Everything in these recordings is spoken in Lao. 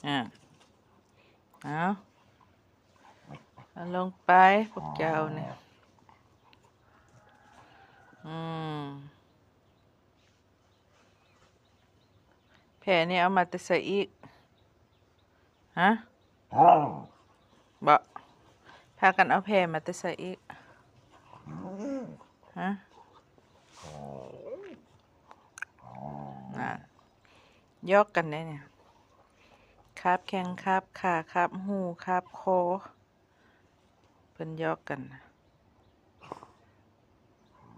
ອ່າ ເອົາ ເອົາລົງໄປພວກເຈົ້ານີ້. ອືມ ແພນີ້ເອົາມາແຕ່ໃສອີກ? ຮະ? ບໍ່ ພາກັນເອົາແພມາແຕ່ໃສອີກ? ຮະ? ນັ້ນ ຢອກກັນໄດ໋ນີ້ ຄາບແຂ້ງ ຄາບຂາ ຄາບຫູ ຄາບຄໍ. ເພິ່ນຢອກກັນນະ.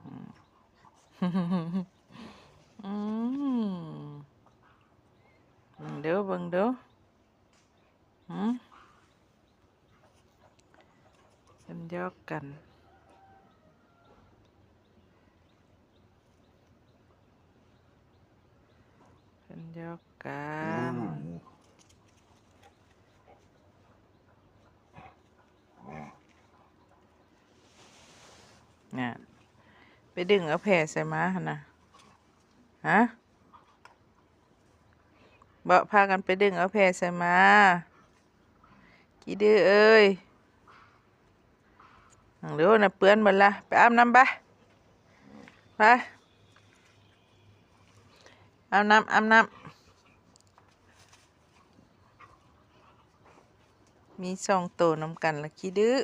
ອືມ ອືມ ເບິ່ງດູ ເບິ່ງດູ. ຫື ເພິ່ນຢອກກັນ. ເພິ່ນຢອກກັນ. ນັ້ນ ໄປດຶງເອົາແພໃສມາຫັ້ນນະ? ຮະ? ບໍ່ ພາກັນໄປດຶງເອົາແພໃສມາ. ຂີ້ດື້ເອີຍ ເບິ່ງດູນະ ເປື້ອນໝົດລະ. ໄປອາບນ້ຳໄປ ໄປອາບນ້ຳ ອາບນ້ຳ. ມີສອງໂຕນຳກັນລະ ຂີ້ດື້.